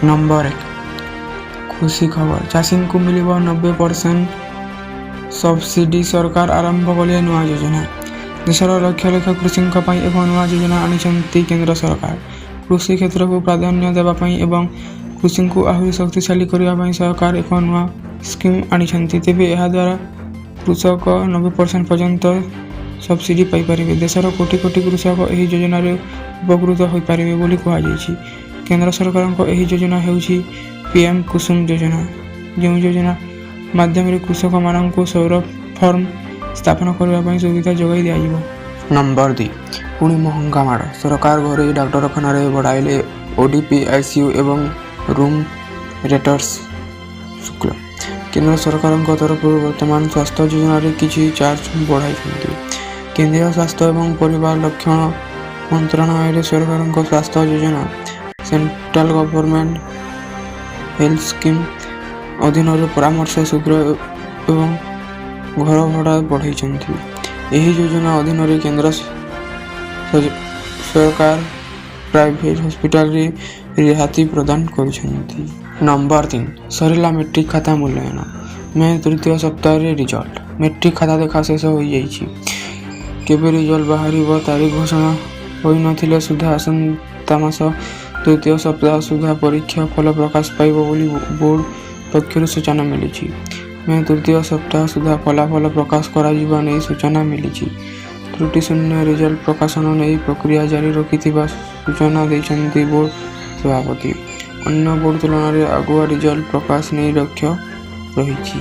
Number 1, ଖୁସି ଖବର। ଚାଷୀଙ୍କୁ ମିଳିବ 90% ସବସିଡି। ସରକାର ଆରମ୍ଭ କଲେ ନୂଆ ଯୋଜନା। ଦେଶର ଲକ୍ଷ ଲକ୍ଷ କୃଷକଙ୍କ ପାଇଁ ଏକ ନୂଆ ଯୋଜନା ଆଣିଛନ୍ତି କେନ୍ଦ୍ର ସରକାର। କୃଷି କ୍ଷେତ୍ରକୁ ପ୍ରାଧାନ୍ୟ ଦେବା ପାଇଁ ଏବଂ କୃଷିକୁ ଆହୁରି ଶକ୍ତିଶାଳୀ କରିବା ପାଇଁ ସରକାର ଏକ ନୂଆ ସ୍କିମ୍ ଆଣିଛନ୍ତି। ତେବେ ଏହାଦ୍ୱାରା କୃଷକ 90% ପର୍ଯ୍ୟନ୍ତ ସବସିଡି ପାଇପାରିବେ। ଦେଶର କୋଟି କୋଟି କୃଷକ ଏହି ଯୋଜନାରେ ଉପକୃତ ହୋଇପାରିବେ ବୋଲି କୁହାଯାଇଛି। କେନ୍ଦ୍ର ସରକାରଙ୍କ ଏହି ଯୋଜନା ହେଉଛି ପିଏମ୍ କୁସୁମ ଯୋଜନା, ଯେଉଁ ଯୋଜନା ମାଧ୍ୟମରେ କୃଷକମାନଙ୍କୁ ସୌର ଫାର୍ମ ସ୍ଥାପନ କରିବା ପାଇଁ ସୁବିଧା ଯୋଗାଇ ଦିଆଯିବ। ନମ୍ବର 2, ପୁଣି ମହଙ୍ଗା ମାଡ଼। ସରକାର ଘରୋଇ ଡାକ୍ତରଖାନାରେ ବଢ଼ାଇଲେ ଓପିଡି, ଆଇସିୟୁ ଏବଂ ରୁମ୍ ରେଣ୍ଟର ଶୁଳ୍କ। କେନ୍ଦ୍ର ସରକାରଙ୍କ ତରଫରୁ ବର୍ତ୍ତମାନ ସ୍ୱାସ୍ଥ୍ୟ ଯୋଜନାରେ କିଛି ଚାର୍ଜ ବଢ଼ାଇଛନ୍ତି। କେନ୍ଦ୍ରୀୟ ସ୍ୱାସ୍ଥ୍ୟ ଏବଂ ପରିବାର କଲ୍ୟାଣ ମନ୍ତ୍ରଣାଳୟରେ ସରକାରଙ୍କ ସ୍ୱାସ୍ଥ୍ୟ ଯୋଜନା, ସେଣ୍ଟ୍ରାଲ ଗଭର୍ଣ୍ଣମେଣ୍ଟ ହେଲ୍ଥ ସ୍କିମ୍ ଅଧୀନରେ ପରାମର୍ଶ ଶୁଳ୍କ ଏବଂ ଘର ଭଡ଼ା ବଢ଼ାଇଛନ୍ତି। ଏହି ଯୋଜନା ଅଧୀନରେ କେନ୍ଦ୍ର ସରକାର ପ୍ରାଇଭେଟ ହସ୍ପିଟାଲରେ ରିହାତି ପ୍ରଦାନ କରୁଛନ୍ତି। ନମ୍ବର 3, ସରିଲା ମେଟ୍ରିକ ଖାତା ମୂଲ୍ୟାୟନ। ମେ ତୃତୀୟ ସପ୍ତାହରେ ରିଜଲ୍ଟ। ମେଟ୍ରିକ ଖାତା ଦେଖା ଶେଷ ହୋଇଯାଇଛି। କେବେ ରିଜଲ୍ଟ ବାହାରିବ, ତାରିଖ ଘୋଷଣା ହୋଇନଥିଲେ ସୁଦ୍ଧା ଆସନ୍ତା ମାସ ତୃତୀୟ ସପ୍ତାହ ସୁଦ୍ଧା ପରୀକ୍ଷା ଫଳ ପ୍ରକାଶ ପାଇବ ବୋଲି ବୋର୍ଡ ପକ୍ଷରୁ ସୂଚନା ମିଳିଛି। ମେ ତୃତୀୟ ସପ୍ତାହ ସୁଦ୍ଧା ଫଳାଫଳ ପ୍ରକାଶ କରାଯିବା ନେଇ ସୂଚନା ମିଳିଛି। ତ୍ରୁଟିଶୂନ୍ୟ ରିଜଲ୍ଟ ପ୍ରକାଶନ ନେଇ ପ୍ରକ୍ରିୟା ଜାରି ରଖିଥିବା ସୂଚନା ଦେଇଛନ୍ତି ବୋର୍ଡ ସଭାପତି। ଅନ୍ୟ ବୋର୍ଡ ତୁଳନାରେ ଆଗୁଆ ରିଜଲ୍ଟ ପ୍ରକାଶ ନେଇ ଲକ୍ଷ୍ୟ ରହିଛି।